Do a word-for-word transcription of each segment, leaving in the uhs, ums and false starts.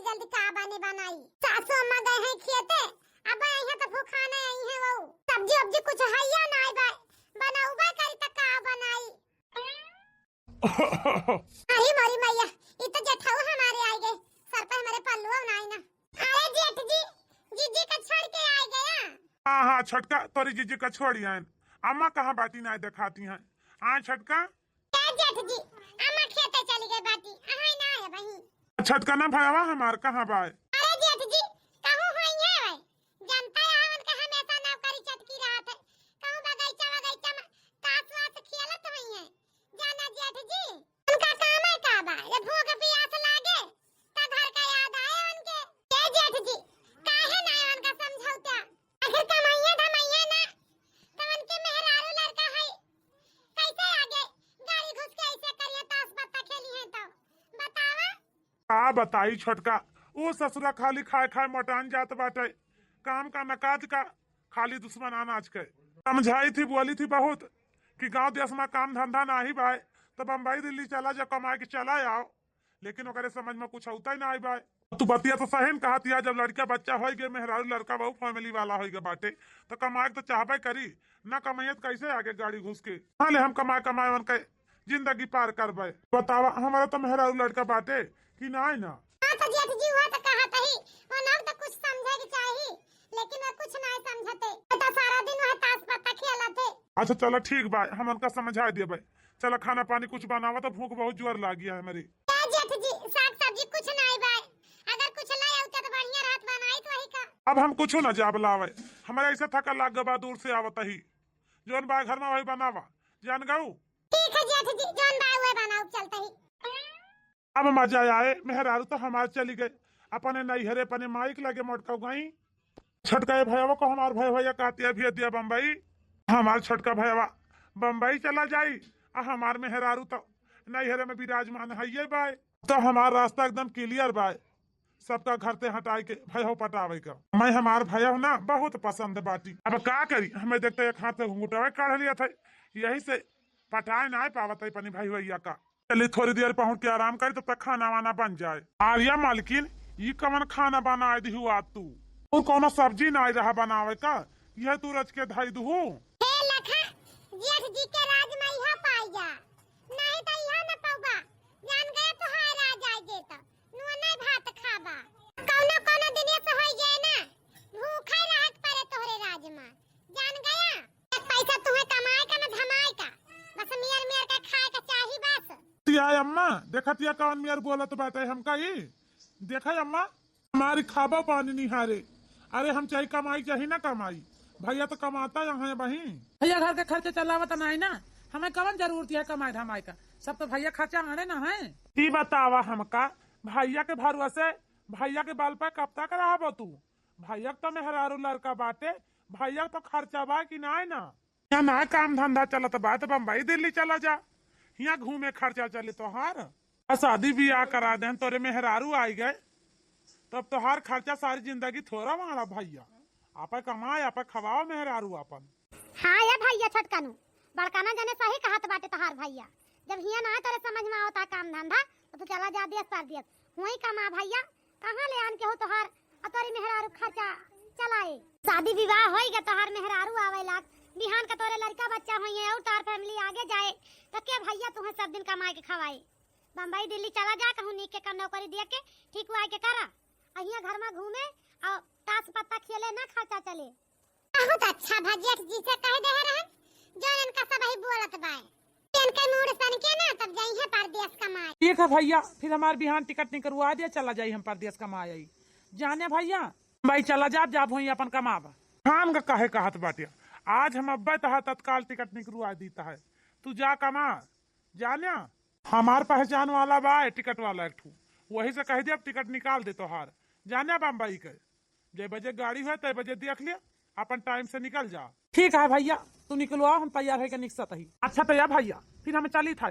जल्दी का बने बनाई। सासू अम्मा गए हैं खेते, अब आई है तो भूखाना आई है वो। सब्जी उब्जी कुछ हैया नाई बा, बनौबा करी त का बनाई। अरे मोरी मैया, ई तो जेठऊ हमारे आई गए, सर पे हमारे पल्लू नाई ना। अरे जेठ जी, जीजी का छोड़ के आई गया। हाँ, हाँ, छोटका, तोरी जीजी का छोड़ी आइन। अम्मा कहाँ बाटी नाई देखाती हैं। हाँ, छोटका। ए जेठ जी, अम्मा खेते चली गई बाटी, अहाँ ना आए बही। छोटका ना भयवा हमार कहाँ बाय? अरे जेठ जी, कहूँ होई है भाई। जनता यहाँ उनका हमेशा नौकरी चटकी रहत है। कहूँ बगीचा वगीचा में ताश वाश खेलत होई है। जाना जेठ जी, उनका काम है का बा? जब भूख पियास लागे, त घर का याद आए उनके। ए जेठ जी, काहे ना उनका समझौता? आखिर कमाइए धमाइए ना, त उनके मेहरारू लड़का है, कैसे आगे गाड़ी घुस के ऐसे करिए ताश पत्ता खेली है तो? बतावा। का बताई छोटका, ऊ ससुरा खाली खाए खाए मोटान जात बाटे, काम का न काज का, खाली दुश्मन अनाज के। समझाई थी, बोली थी बहुत कि गांव देश में काम धंधा नाही बाय, तो बम्बई दिल्ली चला जा, कमाए के चला आओ, लेकिन ओकरे समझ में कुछ होता ही नाही बाय। तू बतिया तो सही न कहत या, जब लड़का बच्चा होई गए, मेहरारू लड़का बहू फैमिली वाला होई गए बाटे, तो कमाए के तो चाहबे करी, ना कमाइए तो कैसे आगे गाड़ी घुस के? हाँ ले हम कमाए कमाए उनके जिंदगी पार करबे। बतावा, हमारा तो मेहरारू लड़का बाटे कि नाय ना? हाँ तो जेठ जी, वह तो कहत ही, वो लोग तो कुछ समझे के चाही, लेकिन वह कुछ नाय समझते। वो तो सारा दिन वह ताश पत्ता खेलत है। अच्छा चला ठीक बा, हम उनका समझा देबे। चला खाना पानी कुछ बनावा, तो भूख बहुत जोर लागी है हमारी। ए जेठ जी, साग सब्जी कुछ नाय बा, अगर कुछ ले आउते तो बढ़िया रहत, बनाई तो वही का। अब हम कुछ ना जाब लावे, हमारे ऐसे थका लाग बा, दूर से आवत ही। जौन बा घर में वही बनावा, जान गऊ। ठीक है जेठ जी, जौन बा उहे बनाउब चलत ही। अब मजा आए, मेहरारू तो हमार चली गए, अपने नैहरे अपने माई के लगे मोटका गई। छोटका ए भयवा को हमार भय भैया कहती है, भेज दिया बम्बई। हमार छोटका भयवा बम्बई चला जाई, आ हमार मेहरारू तो नैहरे में विराजमान है ये बाय। तो हमार रास्ता एकदम क्लियर बाय, सबका घर से हटाए के भयहो पटावे का। मैं हमार भयहो ना बहुत पसंद बाटी। अब का करी, हमें देखते एक हाथ से घुंघुटावे काढ़ लिया था, यही से पटाए ना पावत है अपनी भाई भैया का। चली थोड़ी देर पहुंच के आराम करी, तब तक खाना वाना बन जाए। आर्या मालकिन, ई कवन खाना बनाए दिहु आज तू? और कौनो सब्जी नाई रहा बनावे का, यह तू रच के धई दुहु? हे लखा, जेठ जी के राज में इहा पाई जा, नहीं तो इहा न पौबा। जान गया तोहार राज आए जे तो नुआ नहीं भात खाबा। कौनो कौनो दिन ऐसे होई जाए ना, भूखा ही रहे के पड़े तोहरे राज में, जान गया। एक पैसा तुम्हें कमाए का न धमाए का, बस मियर मियर का खाए का चाही बस। तिया अम्मा, देखत या कौन मियर बोलत बाटे हमका ई? देखा अम्मा, हमारी खाबा पानी निहारे। अरे हम चाहे कमाई चाहे ना कमाई, भैया तो कमाता यहाँ है बहिन। भैया घर के खर्चे चलावत नाही ना, हमें कवन जरूरत है कमाई धमाई का, सब तो भैया खर्चा आने ना है। ई बतावा हमका, भैया के भरोसे, भैया के बल पे कब तक रहबो तू? भैया के तो मेहरारू लड़का बाटे, भैया के तो खर्चा बा कि नाय ना? यहाँ ना काम धंधा चलत बा त बम्बई दिल्ली चला जा, यहाँ घूमे खर्चा चले तोहार। आ शादी बियाह करा देन, तोरे मेहरारू आई गए, तब तोहार खर्चा सारी जिंदगी थोड़ा वाड़ा भैया। आपे कमाए, आपे खवाओ मेहरारू आपन। हाँ ये भैया छोटकनू, बड़का ना जाने सही कहत बाटे तोहार भैया। जब हियाँ ना तोरे समझ में आवता काम धंधा, तो तू चला जा देश परदेश, हुई कमा भैया, कहाँ ले आन के हो तोहार अतोरी मेहरारू खर्चा चलाए? शादी विवाह होई गए तोहार मेहरारू आवे लाग, बिहान का तोरे लड़का बच्चा होई है और तोहार फैमिली आगे जाए, तो के भैया तुम्हें सब दिन कमाए के खवाए? बम्बई दिल्ली चला जा, कहूँ नीक के का नौकरी दिया के ठीक हुआ के करा, अहिया घर में घूमे और ताश पत्ता खेले ना खर्चा चले। बहुत अच्छा भा जेठ जी से कह दे रहन, जो इनका सब ही बोलत बाए। इनके मूड सन के ना तब जाई है परदेश कमाए। ठीक है भैया, फिर हमार बिहान टिकट निकलवा दिया, चला जाई हम परदेश कमाए आई। जाने भैया, भाई चला जाब, जाब होई अपन कमाब। हम का काहे कहत बाटिया, आज हम अब्बे तहा तत्काल टिकट निकलवा दीता है, तू जा कमा। जाने हमार पहचान वाला बा टिकट वाला एक ठू, वही से कह दे अब टिकट निकाल दे तोहार। जाने बम्बई के जय बजे गाड़ी है तय बजे देख लिया, अपन टाइम से निकल जा। ठीक है भैया, तू निकलवाओ, हम तैयार है के निकसत ही। अच्छा तो या भैया, फिर हमें चली था,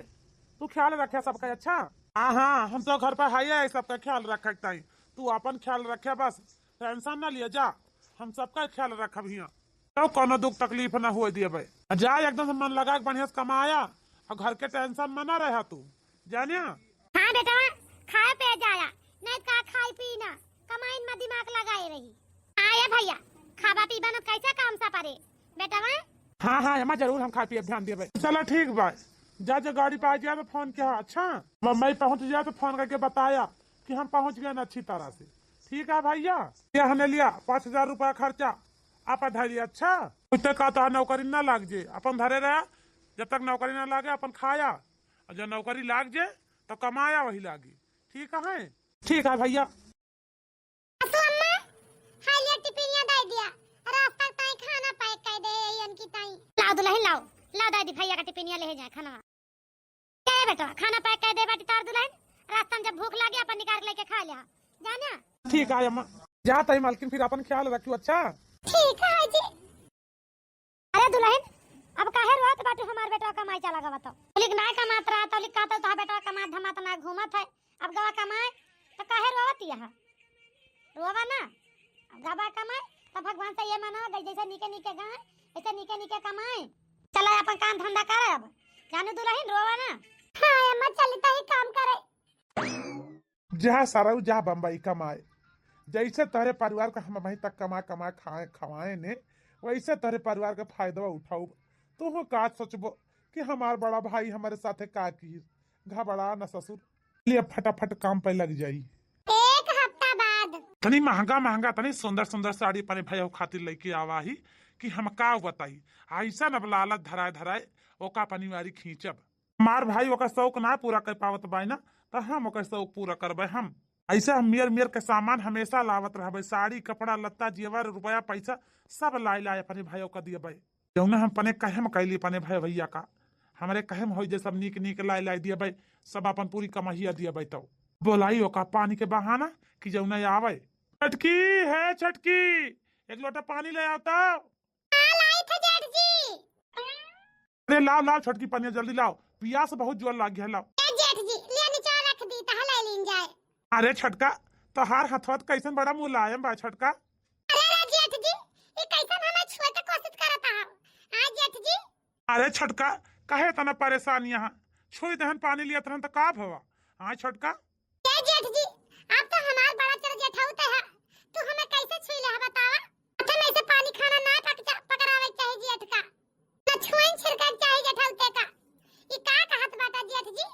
तू ख्याल रखे सबका। अच्छा हाँ हाँ, हम तो घर पर है, सबका ख्याल रखे के ताई। तू अपन ख्याल रखे बस, टेंशन ना लिया जा, हम सबका ख्याल रखब हिया। तो कोनो दुख तकलीफ ना हुए दिए भाई। जा एकदम से मन लगा के बढ़िया से कमाया और घर के टेंशन में ना रहा तू, जानिया। हाँ बेटा, खाए पे जाया, नहीं का खाई पी आँख लगाए रही। आया भैया, खाबा पीबा न कैसे काम सा परे, बेटवा? हाँ, हाँ, अम्मा, जरूर हम खाए पिए ध्यान देबे। चला ठीक बा, जा, जा गाड़ी पे आ गया तो फोन किया, अच्छा? मम्मी पहुँच गया तो फोन करके बताया कि हम पहुँच गए न अच्छी तरह से। ठीक है भैया, ये हमने लिया पाँच हजार रुपया खर्चा, आप धैर्य, अच्छा? कुछ तो कहता नौकरी ना लाग जे, अपन धरे रहा, जब तक नौकरी ना लागे अपन खाया, और जब नौकरी लाग जे तो कमाया वही लागी। ठीक है, ठीक है भैया। सासू अम्मा, हाय लिया टिफिनिया दे दिया, रास्ता ताई खाना पैक कर दे, ये इनकी ताई। लाओ दुल्हन, लाओ, लाओ दादी भैया का टिफिनिया ले जाए खाना। ए बेटा, खाना पैक कर दे बाटी तार दुल्हन, रास्ता में जब भूख लागे अपन निकाल के लेके खा लिया, जाना। ठीक है अम्मा, जात है मालकिन, फिर अपन ख्याल रखियो, अच्छा? ठीक है जी। अरे दुल्हन, अब काहे रोत बाटू? हमार बेटवा कमाई चला गवा तो। तौलिक ना कमात रहा, तौलिक कहत तोहार बेटवा कमात धमात ना घूमत है, अब गवा कमाए तो काहे रोवत यह? रोवा ना, अब गवा कमाए तो भगवान से ये मानो, जैसे नीके नीके गाए, ऐसे नीके नीके कमाए। चला अपन काम धंधा कर अब, जानू दुल्हन, रोवा ना। हाँ अम्मा, चलता ही काम करे। जा सरऊ, जा बम्बई कमाए। जैसे तोहरे परिवार का हम अबहीं तक कमा कमा खाए खवाए ने, वैसे तोहरे परिवार का फायदा उठाउब। तू का सोचबो कि हमार बड़ा भाई हमारे साथे का की? घबरा न ससुर, लिए फटाफट काम पे लग जाई। एक हफ्ता बाद। तनी महंगा महंगा, तनी सुंदर सुंदर साड़ी अपने भैया खातिर लेके आवा ही कि हम का बताई। ऐसा न लालच धराए धराए ओका अपनी वारी खींचब। हमार भाई ओकर शौक ना पूरा कर पावत बाय ना, त हम ओकर शौक पूरा करबे हम। ऐसे हम मेर मेर के सामान हमेशा लावत रहबे, साड़ी, कपड़ा, लत्ता, जेवर, रुपया, पैसा सब लाए लाए अपने भाई का दियबे। जौने हम अपने कहे में कैली अपने भाई भैया का, हमरे कहे में होई जे सब नीक नीक लाए लाए दियबे, सब अपन पूरी कमाइया दियबे। तो बोलाई ओका पानी के बहाना कि जौने आवे। छटकी, है छटकी, एक लोटा पानी ले आओ तो। हाँ, लाई थे जेठ जी। अरे लाओ, लाओ छोटकी पनिया, जल्दी लाओ, पियास बहुत जोर लाग गया, लाओ। ए जेठ जी, ले नीचे रख दी, तहाँ ले लीन जाए। अरे छोटका, तोहार हथवा त कैसन बड़ा मुलायम बा छोटका। अरे रे जेठ जी, ये कैसन हमें छुए के कोशिश करता है? हाँ जेठ जी। अरे छोटका, काहे इतना परेशान यहाँ? छुई दहन पानी लिया तहन तो का भवा? हाँ छोटका। ए जेठ जी, आप तो हमार बड़ा चल जेठाऊ ते है, तू हमें कैसे छुई ले है बतावा? हाथे में से पानी खाना ना पक-, पकड़ावे के चाही जेठ का, न छुइन छिड़के के चाही जेठाऊ ते का। ई का कहत बाटा जेठ जी,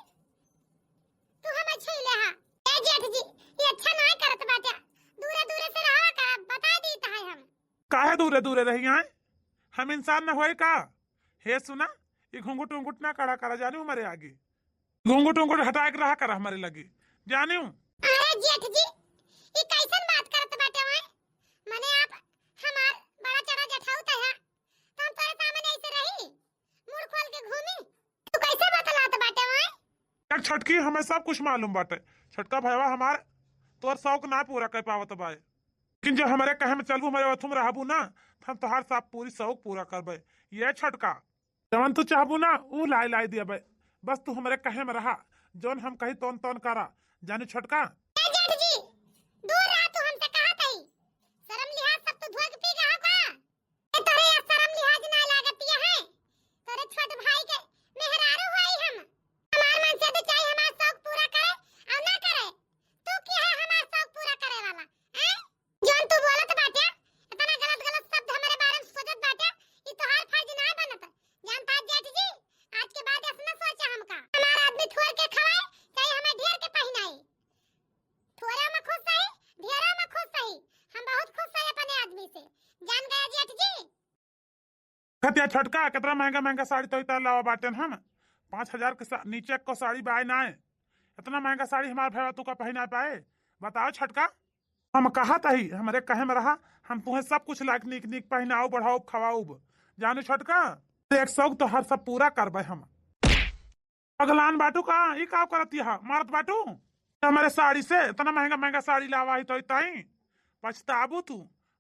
तू हमें छुई ले हा? ए जेठ जी, ये अच्छा ना करत बाटा, दूरे दूरे से रहा का, बता दी त है हम। काहे दूरे दूरे रही हैं? हम इंसान न होए का? हे सुना, ये घुंघट उंघट ना कड़ा करा जाने हमारे आगे। घुंघट उंघट हटाए के रहा कर हमरे लगे, जानियो। अरे जेठ जी, ई कैसन बात करत बाटे ओए? मने आप हमार बड़ा चढ़ा जेठाऊ त है, तो हम तोरे सामने ऐसे रही? मुड़ खोल के घूमी? तू कैसे बतलात बाटे ओए? यार छोटकी, हमें सब कुछ मालूम बाटे। छोटका भैया हमार तोर शौक ना पूरा कर पावत बाए, लेकिन जो हमरे कहे में चलबू, हमरे अथु में रहबू ना, तो हम तोहार सब पूरी शौक पूरा करबे। ये छोटका, जवन तू चाहबू ना, ऊ लाई लाई दियबे। बस तू हमरे कहे में रहा, जौन हम कही तौन तौन करा। जानी छोटका। ए जेठ जी, दूर रहा तू हमसे, कहा तई। शर्म लिहाज सब तू धोए के पी गया का? ए तोरे या शर्म लिहाज ना लागत ये है? तोरे छोट भाई के मेहरारू होई हम। हमार मन से तो चाहे हमार शौक पूरा करे और ना करे। तू के है हमार शौक पूरा करे वाला? हैं? जौन तू बोलत बाटे, इतना गलत गलत शब्द हमरे बारे में सोचत बाटे, ई तोहार फर्ज ना बनत। जानता जेठ जी, आज के बाद ऐसा ना सोचा हमका। हमार आदमी थोर के खवाए, चाहे हमें ढेर के पहिनाए। थोरे में खुश सही, ढेरे में खुश सही। हम बहुत खुश है अपने आदमी से। जान गया जेठ जी। खतिया छोटका, कितना महंगा महंगा साड़ी तोई तार लावा बाटेन हम। पाँच हजार के सा-, नीचे को साड़ी बाय ना है। इतना महंगा साड़ी हमार भैया तू का पहिना पाए? बताओ छोटका। हम कहा तही, हमरे कहे में रहा, हम तुम्हें सब कुछ लायक नीक नीक पहिनाओ, बढ़ाओ, खवाओ। जाने छोटका, एक शौक तो हर सब पूरा करबे हम। पगलान बाटू का? ई का करत यहा? मारत बाटू? हमरे साड़ी से इतना महंगा महंगा साड़ी लावा ही तो इताई। पछताबू तू,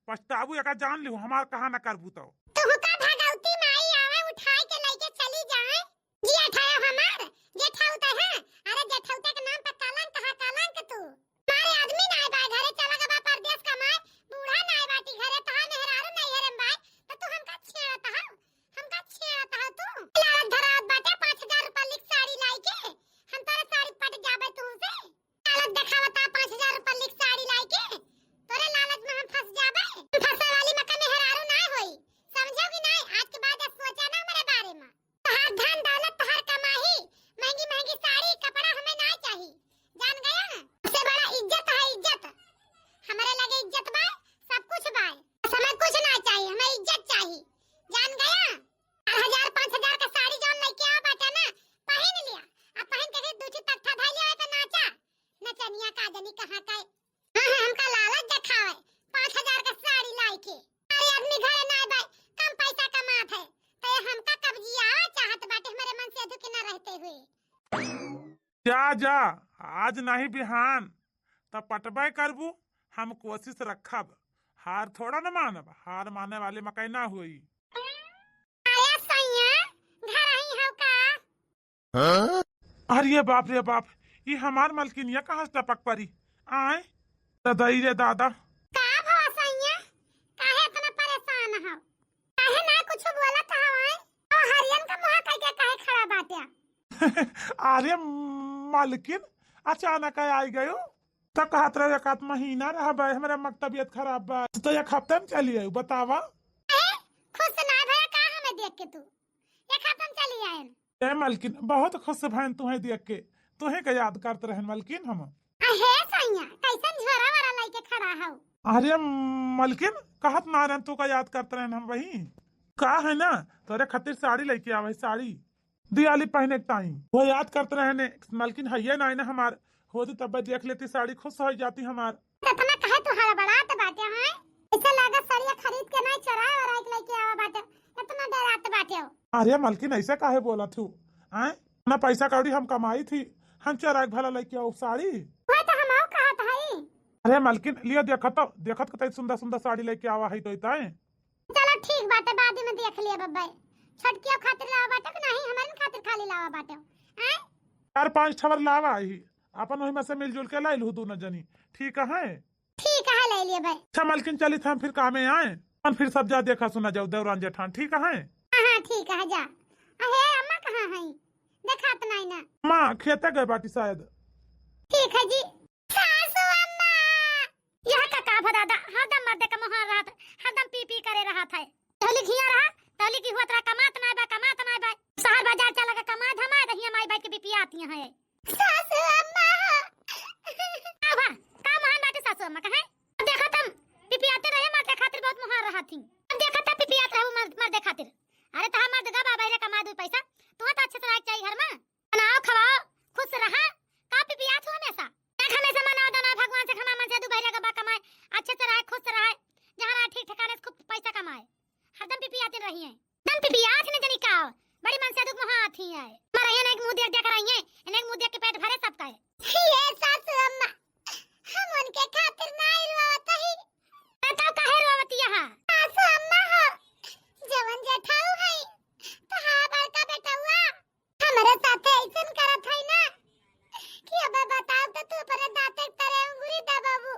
पछताबू, एका जान लिहू, हमार कहा ना करबू तो। तुहका भगवती माई आवे उठाए के लेके चली जाए। जेठ है हमार, जेठाऊ त है। अरे जेठौते के नाम पर कलंक है, कलंक तू। हमारे आदमी नाय बा घरे, चला गबा परदेस कमाए। बूढ़ा नाय बाटी घरे, तहा मेहरारू नाय हरे बाय, त तू हमका छेड़त हा, हमका छेड़त हा तू। लालच धरावत बाटे पाँच हजार रुपया लिख साड़ी लाई के, हम तोरे साड़ी पट जाबे तू से। लालच देखावत हा पाँच हजार रुपया लिख साड़ी लाई के, तोरे लालच हजार का साड़ी लाई के। अरे आदमी घरे नाई बाय, कम पैसा कमात है, तो ये हमका कब्जियावा चाहत बाटे हमरे मनसेधु के ना रहते हुए। जा, जा, आज नहीं बिहान, त पटबे करबू, हम कोशिश रखब। हार थोड़ा न मानब, हार माने वाली मकई ना होई। अरे सैया, घर ही हो का? अरे बाप रे बाप, ई हमार मलकिनिया कहाँ से टपक पड़ी? आए, ददई रे दादा। का भवा सैया, काहे इतना परेशान हो? काहे ना कुछ बोलत हवा? ओ हरियन का मुँह कइके काहे खड़ा बाटे? अरे मालकिन, अचानक आई गयो। त कहत रहे एक आध महीना रहबे, हमरा अम्मा के तबीयत खराब बा। त एक हफ्ता में चली आयु, बतावा। ए, खुश ना भया का हमें देख के तू? एक हफ्ता में चली आयन। ए मालकिन, बहुत खुश भयन तुहे देख के। तुहे का याद करत रहन मालकिन हम। अहे सैया, कैसन झोरा वरा लइके खड़ा हौ? अरे मालकिन, कहत ना रहन तू का याद करत रहन हम वही। का है ना, तोरे खातिर साड़ी लइके आवे, साड़ी। दिवाली पहने के टाइम। वो याद करत रहने, मालकिन हइये ना, ना हमार। होती तब देख लेती साड़ी, खुश हो जाती हमार। इतना काहे तू हड़बड़ात बाटे, हैं? ऐसे लागत साड़िया खरीद के नहीं, चोराए वराए के लइके आवा बाटे। इतना डरात बाटे हो। अरे मालकिन, ऐसे काहे बोलत हू? हैं? ना पैसा कौड़ी हम कमाई थी, हम चोराए के भला लइके आऊ साड़ी? वह तो हम कहत हई। अरे मालकिन, लियो देखत तो, देखत कतई सुंदर सुंदर साड़ी लइके आवा है तो इताए। चलो ठीक बाटे, बाद में देख लिया बब्बे। छोटकियो खातिर लावा बाटे कि नहीं, हमारे खातिर खाली लावा बाटे? हैं? चार पांच ठवर लावा ही, अपन वही में से मिलजुल के लाई लू दोनों जनी, ठीक है? ठीक है, ले लिए भाई। अच्छा मालकिन, चली था हम फिर कामे आए, अपन फिर सब जा देखा सुना जाऊ देवरान जेठान, ठीक है? हाँ, हाँ, ठीक है, जा। अहे, अम्मा कहाँ है? देखात नहीं ना। माँ खेते गए बाटी शायद। ठीक है जी। सासू अम्मा! यह का, का भा दादा, हरदम मर्दे का मोहार रहत, हरदम पी पी करे रहत है। तहली घिया रहा, तहली की हुआ तरा कमात नाय बा, कमात नाय बा। शहर बाजार चला के कमाए धमाए रहिया माई बाई के बिपिया आती हैं। सासू अम्मा! का भा, का मोहान बाटे सासू अम्मा कहे? अब देखत हम पिपियाते रहे मर्दे खातिर बहुत मोहार रहत ही। अब देखत हम पिपियात रहे मर्द, मर्दे खातिर। अरे तहा मर्द गबा बहरे कमाए दू पैसा, तुहा तो अच्छे से रहे के चाहिए घर में। बनाओ, खवाओ, खुश रहा। का पिपियात हो हमेशा? देख, हमेशा मनाओ, दना भगवान से खमा मन से दू बहिरा गबा कमाए, अच्छे से रहे, खुश रहे, जहाँ रहे ठीक ठिकाने से खूब पैसा कमाए। हरदम पिपियात रही है, दम पिपियात न जनी का, बड़ी मन से दुख वहाँ आती है। मर रही है, एक मुँह देख देख रही है, एक मुँह देख के पेट भरे सबका है। ये सासू अम्मा, हम उनके खातिर ना रोवत ही। बताओ काहे रोवत यहाँ? सासू अम्मा हो, जवन जेठाऊ है, तो हाँ बड़का बेटौआ, हमरे साथे ऐसन करत है ना कि अब बताओ तो तू अपने दांते के तरे अंगूरी दबाबू।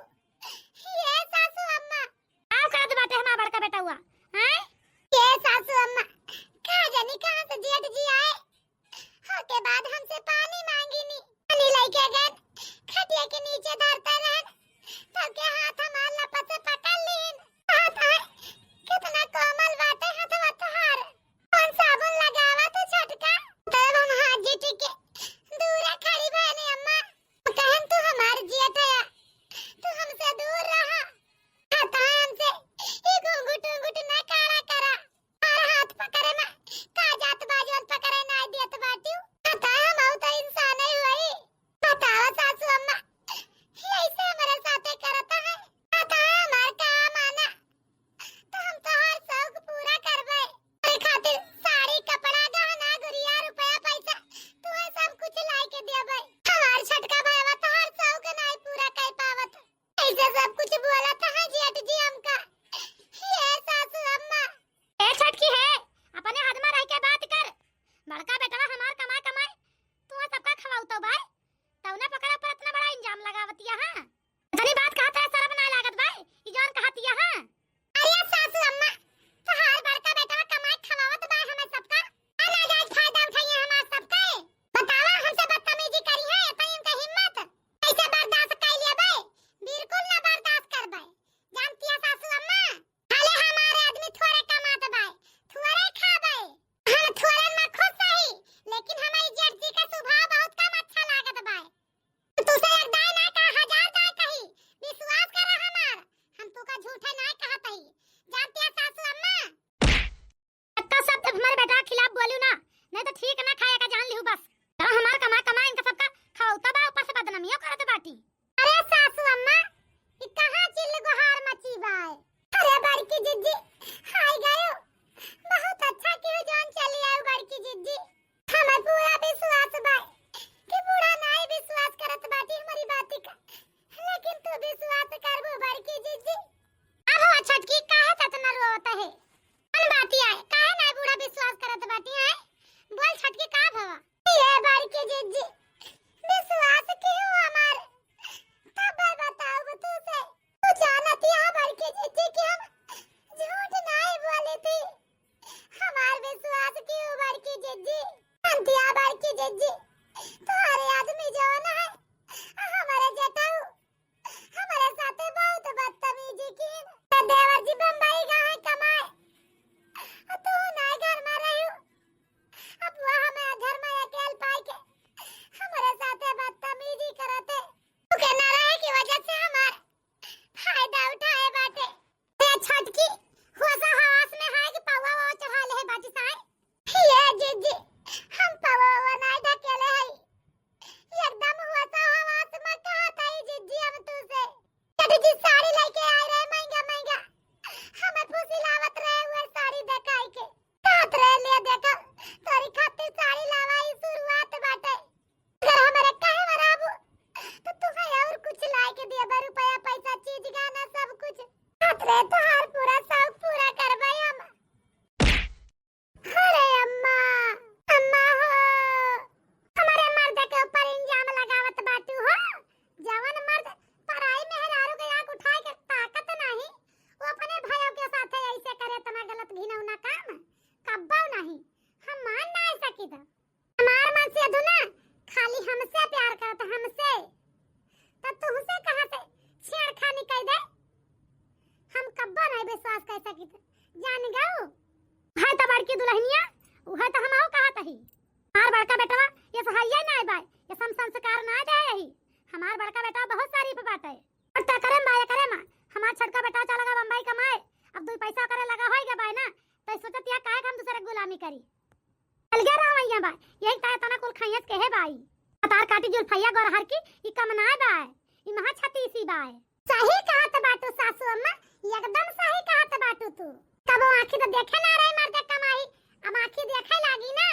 आए। सही कहत बाटू सासू अम्मा, एकदम सही कहत बाटू तू। कबो आँखी तो देखे ना रहे मर्द कमाई, अब आँखी देखे लागी ना।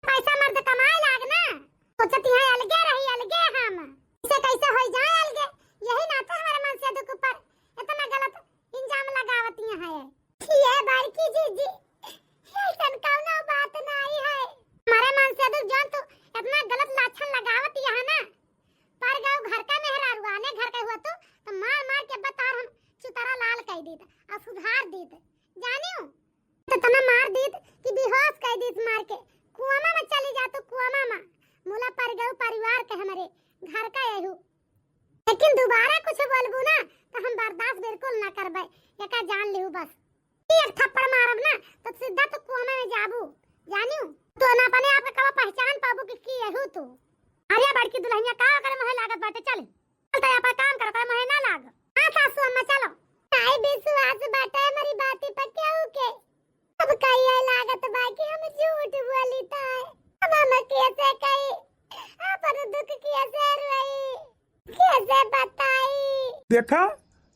पैसा मर्द कमाए लाग ना। सोचत यहाँ अलगे रही, अलगे हम। इसे कैसे होई जाए अलगे? यही नाते हमारे मनसेदू के ऊपर इतना गलत इल्जाम लगावत यहाँ है। ये बड़की जीजी, ऐसन कौनो बात नहीं है। हमारे मनसेदू जौन तू इतना गलत लाछन लगावत यहाँ ना, पर गऊ घर का मेहरारू आने घर के हुआ तू, तो मार मार के बतार हम चुतरा लाल कई दीत और सुधार दीत, जानियो। तो तना मार दीत कि बेहोश कई दीत मार के, कुआमा में चली जा तू, कुआमा में। मुला पर गऊ परिवार के हमरे घर का यहू, लेकिन दोबारा कुछ बोलबू ना तो हम बर्दाश्त बिल्कुल ना करबे। एका जान लिहू बस। एक थप्पड़ मारब ना तो सीधा तू कोमा में जाबू। जानियो, तू ना अपने आप के कबो पहचान पाबू कि की यहू तू। अरे बड़की दुल्हनिया, का करे मुहे लागत बाटे? चल, चल तो अपन काम कर, करे मुहे ना लाग। हाँ सासू अम्मा, चलो। नाई विश्वास बाटे हमारी बाती पर केहू के। अब कहिया लागत बा कि हम झूठ बोली ताय। अब हम कैसे कही, अपन दुख कैसे रोई, कैसे बताई? देखा,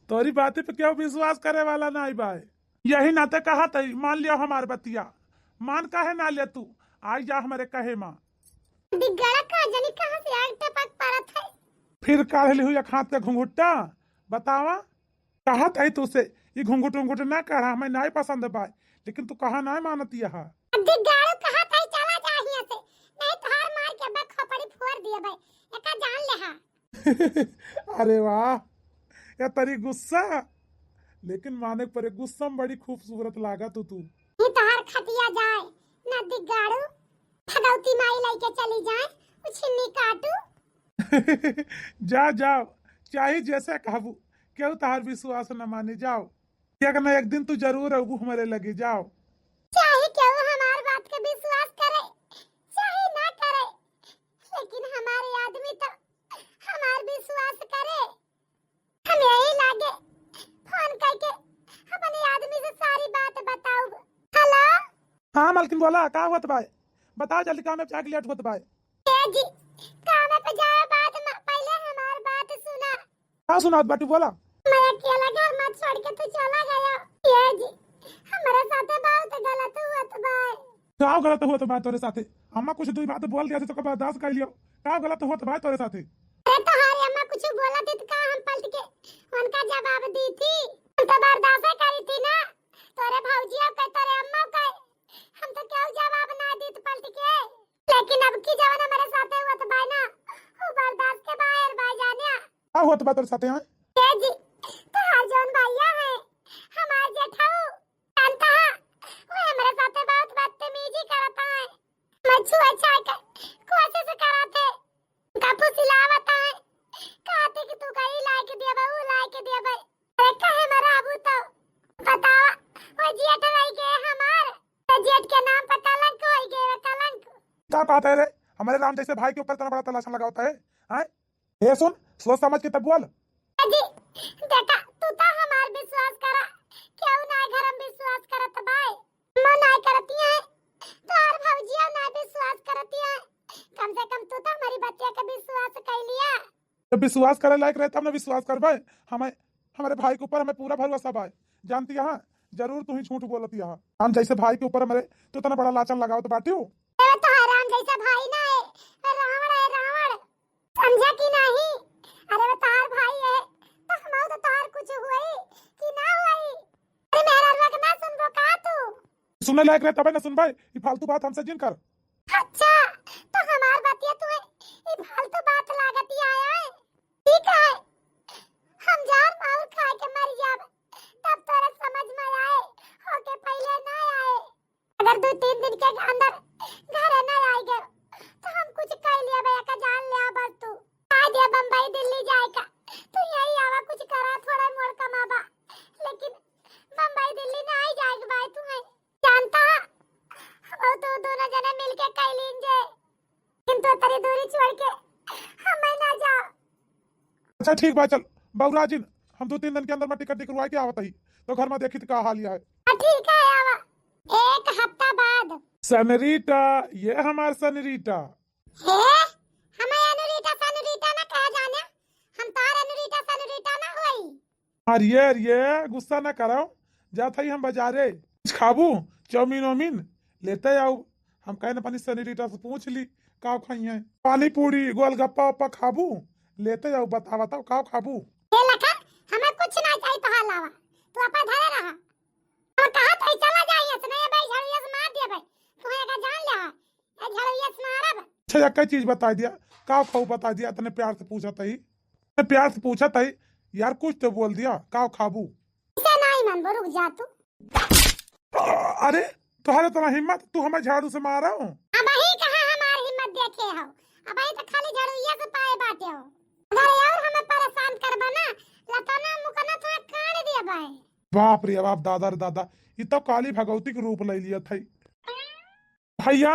तोरी बाती पे केहू विश्वास करे वाला नाई बाय। यही नाते कहत हई, मान लियो हमार बतिया। मान काहे ना ले तू? आई जा हमरे कहे मा। दिग्गड़ा का जनी कहाँ से आग टपक परत है। फिर काढ़ लिहू एक हाथ के घुंघुट्टा। बतावा, कहत हई तू से, ई घुंघुट उंघुट ना काढ़ा, हमें नाई पसंद बाय, लेकिन तू कहा नाई मानत यहा। दिग्गड़ू कहत हई चला जा हियां से, नहीं तोहार मार के बा खोपड़ी फोड़ दिए बे, एका जान ले हा। अरे वाह, या तरी गुस्सा, लेकिन माने पर गुस्सा में बड़ी खूबसूरत लागा तू तू। ये तोहार खटिया जाए ना दिग्गड़ू, भगवती माई लेके चली जाए, उछिन्नी काटू। जा जाओ, चाहे जैसे कहबू, केहू तोहार विश्वास न माने। जाओ, एक न एक दिन तू जरूर अबू हमारे लगे। जाओ। चाहे केहू हमार बात के विश्वास करे, चाहे ना करे, लेकिन हमारे आदमी तो हमार विश्वास करे। हम यही लागे फोन करके अपने आदमी से सारी बात बताऊब। हेलो। हाँ मलकिन, बोला, का होत बाय? बताओ जल्दी, काम में जाके लेट होत बाय। ए जी, काम पे जाए बाद में पहले हमार बात सुना। का सुनावत बाटू, बोला। मैं अकेला घर मत छोड़ के तू चला गया। ए जी, हमारे साथे बहुत गलत हुआ तो भाई। का गलत हुआ तो भाई तोरे साथे? अम्मा कुछ दुई बात बोल दिया तो का बर्दाश्त कर लियो। का गलत हुआ तो भाई तोरे साथे? अरे तोहारी अम्मा कुछ बोला थी तो का हम पलट के उनका जवाब दी थी? हम तो बर्दाश्त करी थी ना। तोरे भौजिया के, तोरे अम्मा के, हम तो केहू जवाब ना दीत पलट के। लेकिन अब की जवन हमारे साथे हुआ तो भाई ना, वो बर्दाश्त के बाहर भाई जाने। का होत बा तोरे साथे, हाँ? ए जी, तोहार जौन भैया है, हमार जेठाऊ, जानता है, वो हमरे साथे बहुत बदतमीजी करता है। मैं छुआ छाए के कोशिश करत है, उनका फुसिलावत है, कहते कि तू कहीं लाए के दिया बा, वो लाए के दिया बा। अरे कहे मराबू तो बतावा, वो जेठ रही के हमार, तो जेठ के नाम पर कलंक होई गए, कलंक। का कहता है रे? हमारे राम जैसे भाई के ऊपर इतना बड़ा तलाशा लगावता है, हैं? ए सुन, सोच समझ के तब बोल। जी, देखा, तू तो हमार विश्वास करा, केहू ना घर में विश्वास करत भाई, अम्मा ना करती है, तोहार भौजिया ना विश्वास करती है, कम से कम तू तो हमारी बतिया के विश्वास कर लिया। जब विश्वास करे लायक रहे तब ना विश्वास करबे। हमें, हमारे भाई के ऊपर हमें पूरा भरोसा बा। जानती है, जरूर तू ही झूठ बोलती है। हम जैसे भाई के ऊपर हमारे तू इतना बड़ा लाछन लगावत बाटियो। ए, तोहार राम जैसा भाई ना है, रावण है, रावण। समझा कि नहीं? अरे वो तोहार भाई है, तो हम तो तोहार कुछ हुई कि ना हुई? अरे मेहरारुआ के ना सुनबो का तू? सुने लायक रहे तबे ना सुनबे, ई फालतू बात हमसे जिन कर। अच्छा, तो हमार बतिया तू ई फालतू बात लागत ही आया है। ठीक है, हम जहर माहुर खा के मर जाब, तब तोरा समझ में आए, होके पहले ना आए। अगर दो तीन दिन के अंदर घर न आए गए, तो हम कुछ कह लिया भैया का जान ले बस तू। आ दिया बम्बई दिल्ली जाए का, तू यही आवा कुछ करा थोड़ा मोड़ कमाबा, लेकिन बम्बई दिल्ली ना आई जाए के भाई तू है। जानता है, हम तो दोनों जने मिलके कह लीन जे, किंतु तेरी दूरी छोड़ के हमें ना जाओ। अच्छा ठीक बा, चल बउरा जिन, हम दो तीन दिन के अंदर में टिकट निकलवा के आवत ही, तो घर में देखी तो का हाल है। हाँ, ठीक है, आवा। एक हफ्ता बाद। सनरीटा, ये हमार सनरीटा। हे, हमें अनुरीटा सनुरीटा ना कहा जाने, हम तार अनुरीटा अरे, अरे, गुस्सा ना करो, जात हई हम बजारे। कुछ खाबू? चाउमीन वाउमीन लेते आओ। हम कहे न अपनी सेनिटोरिटा से पूछ ली, का खाई है? पानी पूरी, गोलगप्पा वप्पा खाबू? लेते आओ, बता, बताओ, का खाबू? ए लखन, हमें कुछ ना चाहिए तोहार अलावा। तू अपन घरे रहा। और कहा तो चला जाइए, तो नहीं भाई, झाड़ू ये से मार दिया भाई। तू एक जान ले, ए झाड़ू ये से मारब। अच्छा, एक चीज बता दिया, का खाऊ बता दिया, तने प्यार से पूछा तही। तने प्यार से पूछा तही, यार कुछ तो बोल दिया, का खाबू? इसे नहीं मनबो, रुक जा तू। अरे, तोहरे इतना हिम्मत, तू हमें झाड़ू से मारो? अबही कहाँ हमार हिम्मत देखे हो? अबही तो खाली झाड़ू ये से पाए बाटे हो। अगर और हमें परेशान करबा ना, लताना मुकना तो काट दिया बाए। बाप रे बाप, दादा रे दादा, ई तो काली भगवती के रूप ले लिया था। भैया,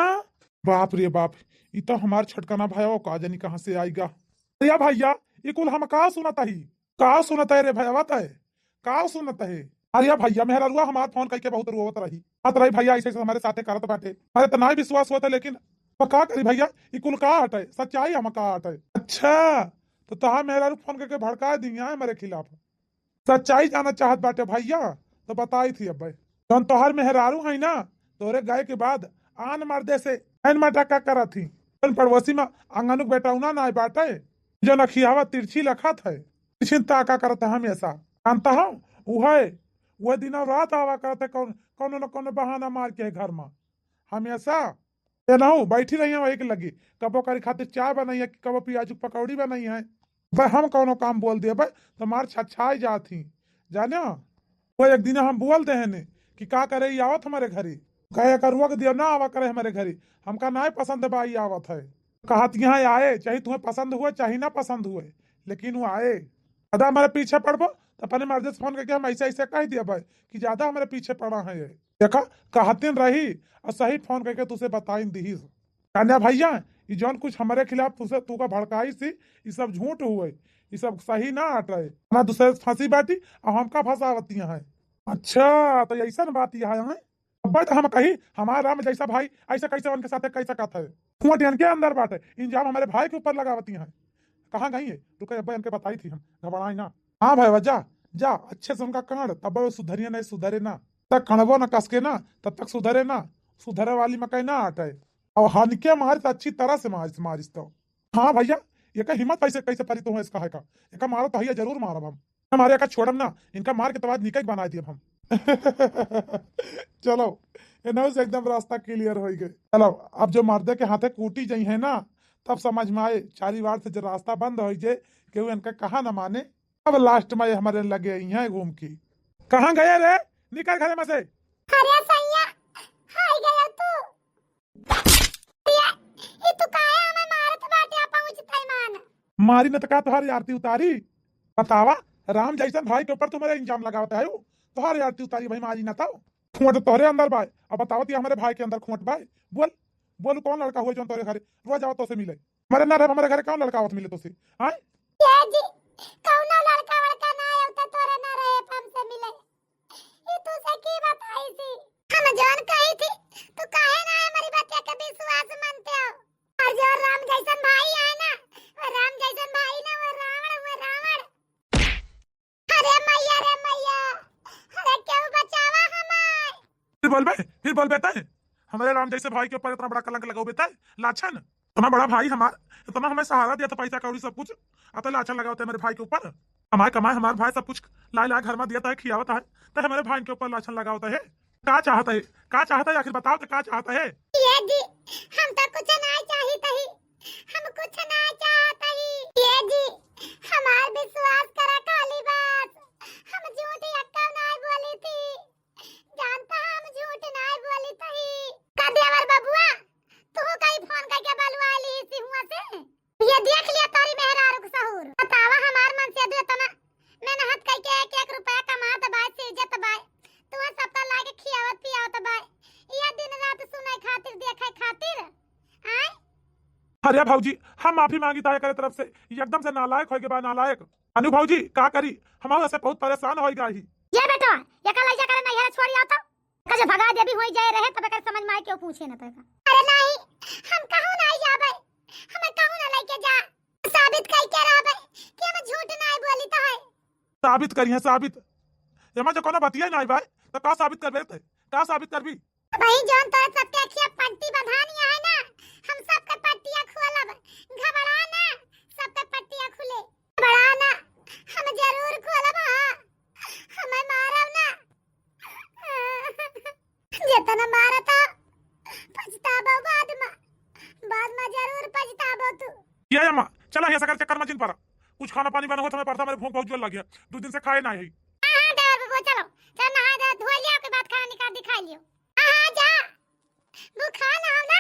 बाप रे बाप, ई तो हमार छोटकना भैया का जानी कहाँ से आइगा। भैया, भैया, ई कुल हम का सुनत ही? का सुनत है रे भैया, बता है? का सुनत है? अरे भैया, मेहररुआ हमार फोन करके बहुत रोवत रही। बात रही भैया, ऐसे ऐसे हमारे साथे करत बाटे। अरे तो ना विश्वास होता, लेकिन अब का करी भैया, ई कुल का हटे? सच्चाई हम का हटे? अच्छा, तो तोहार मेहरारू फोन करके भड़का दी है हमारे खिलाफ। सच्चाई जाना चाहत बाटे भैया, तो बताई थी अब। जौन तोहार मेहरारू है ना, तोरे गए के बाद आन मर्दे से ऐन मटा का करत थी। जौन पड़ोसी में आंगनुक बेटौना ना बाटे, जौन अखियावा तिरछी लखत है, तिरछी ताका करत है हमेशा। जानता हूँ, उहे, उहे दिनों रात आवा करत है कौन, कौनो न कौनो बहाना मार के घर में। हमेशा ये ना हो, बैठी रही है वही के लगी, कबो करी खातिर चाय बनाई है, कबो प्याज की पकौड़ी बनाई है। भाई हम कौनो काम बोल दिए भाई, तो मार छछाई जात ही, जाने। वो एक दिन हम बोल दे हैं कि का करे, ई आवत हमारे घरे, कहे का रुआ के दिया ना आवा करे हमारे घरे, हमका ना पसंद बा, ई आवत है। कहत यहाँ आए, चाहे तुम्हें पसंद हुए चाहे ना पसंद हुए, लेकिन वो आए। अदा हमारे पीछे पड़बो तो अपने मर्जी से फोन करके हम ऐसे ऐसे कह दिया भाई कि ज्यादा हमारे पीछे पड़ा है ये। देखा, कहतिन रही और सही फोन करके तुसे बताइन दिहिस। कान्या भैया, ई जौन कुछ हमारे खिलाफ तुसे, तू का भड़काई सी, ई सब झूठ हुए, ई सब सही ना हटे। ना दूसरे से फंसी बाटी और हमका फंसावती है। अच्छा, तो ऐसन बात यह है, हैं? अब तो हम कही, हमार राम जैसा भाई ऐसा कैसे उनके साथे कह सकत है? कुआं टेन के अंदर बाटे, इंजाम हमारे भाई के ऊपर लगावती हैं। कहाँ गई है? रुके, अब्बे इनके बताई थी हम, घबराई ना। हाँ भाई, जा, जा, अच्छे से उनका कांड, तब वो सुधरिए नहीं, सुधरे ना। तक कणबो न कसके ना, तब तक सुधरे ना। सुधरे वाली मकई ना आटे। और हनके मारिस, अच्छी तरह से मारिस, मारिस तो। हाँ भैया, ये का हिम्मत कैसे, कैसे परी तुम्हें इसका है का? एका मारो तो भैया, जरूर मारब हम। हमारे एका छोड़ब ना, इनका मार के तो आज निकल बनाए दिए हम। चलो, एनहु से एकदम रास्ता क्लियर हो गए। चलो, अब जो मर्दे के हाथे कूटी जाई है ना, तब समझ में आए, चारी बार से जो रास्ता बंद हो जाए, केहू इनका कहा न माने। अब लास्ट में ये हमारे लगे आई हैं घूम के। कहाँ गए रे? निकल घरे में से। अरे सैया, हाय गया तू। ये, ये तू काहे हमें मारत बाटे, पहुँचत है मान? मारी न त का तोहार आरती उतारी? बतावा, राम जैसन भाई के ऊपर तुम्हारे इंजाम लगावत है, तोहार आरती उतारी भाई, मारी न तो। खोट तोहरे अंदर बाय, अब बतावत ये हमारे भाई के अंदर खोट बाय। बोल, बोल कौन लड़का हुआ जौन तोरे घरे रोज आवत तोसे मिले? हमारे ना रहे, हमारे घरे कौन लड़का आवत मिले तोसे? हाँ? ये जी, कौनो लड़का वड़का ना आवता तोरे ना रहे हमसे मिले। ये तू से की बताई थी? हम जौन कही थी, तू काहे ना हमारी बतिया के विश्वास मानते हो? और जो राम जैसन भाई है ना, वो राम जैसन भाई ना, वो रावण, वो रावण। अरे मैया रे मैया, अरे केहू बचावा हमार। फिर बोलबे, फिर बोलबे तय? हमारे राम जैसे भाई के ऊपर इतना बड़ा कलंक लगाओ बेटा, लाछन। इतना बड़ा भाई हमार, इतना हमें सहारा दिया था, पैसा कौड़ी सब कुछ, अतः लाछन लगाओ तय हमारे भाई के ऊपर। कमाए कमाए हमार भाई सब कुछ लाए लाए घर में दिया था, खियावत है, तो हमारे भाई के ऊपर लाछन लगावत है। का चाहत है, का चाहत है, आखिर बताओ तो का चाहत है? ये जी, हम तो कुछ ना चाहित ही, हम कुछ ना चाहत ही। ये जी, हमार विश्वास करा काली बात, हम झूठ यक्का ना बोली थी, जानता हम झूठ ना बोली थी। का देवर बबुआ, तू कहीं फोन करके बलवा ली थी हुआ से? ये देख लिया तोरी मेहरारू के सहूर। बतावा हमार मन से दू इतना मेहनत करके एक एक रुपया कमात बाय, सीजत बाय, तुहे सबका लाके खियावत पियावत बाय, ये दिन रात सुने खातिर देखे खातिर। आय? अरे भौजी, हम माफी मांगी तारे करे तरफ से, एकदम से नालायक होइगे बा, नालायक। अनु भौजी, का करी, हम ऐसे बहुत परेशान होइगा ही। ये बेटा, ये का लइजा करे नैहर छोड़ी आओ तो। का जो भगा देवी होई जाए रहे, तब एकर समझ में आए, क्यों पूछे ना तो का। अरे नहीं, हम कहूँ नहीं जाबे, हमें कहूँ ना लेके जा। साबित कई के रहबे कि हम झूठ नहीं बोली तो है। साबित करिहैं, साबित। एमा जो कउनो बतिया नाहीं बाय, त का साबित करबे ते? का साबित करबी? अबहीं जउन तोरे सबके अँखिया पट्टी बँधानी है ना, हम सबके पट्टिया खोलब। घबरा ना, सबके पट्टिया खुले। घबरा ना, हम जरूर खोलब, हाँ। हमें मारब ना। जेतना मारत ह, पछताबो बाद मा, बाद मा जरूर पछताबो तू। ए अम्मा, चला हियाँ से, एकर चक्कर मा जिन परा। कुछ खाना पानी बनावा, हमें परदा मेरे भूख बहुत जोर लगी है, दुइ दिन से खाए नाहीं है। हाँ, हाँ, देवर बबुआ, चलो, चलो नहा धोआ लिया, ओके बाद खाना निकाल दिखा लियो। हाँ, हाँ, जा, भूखा ना हो ना,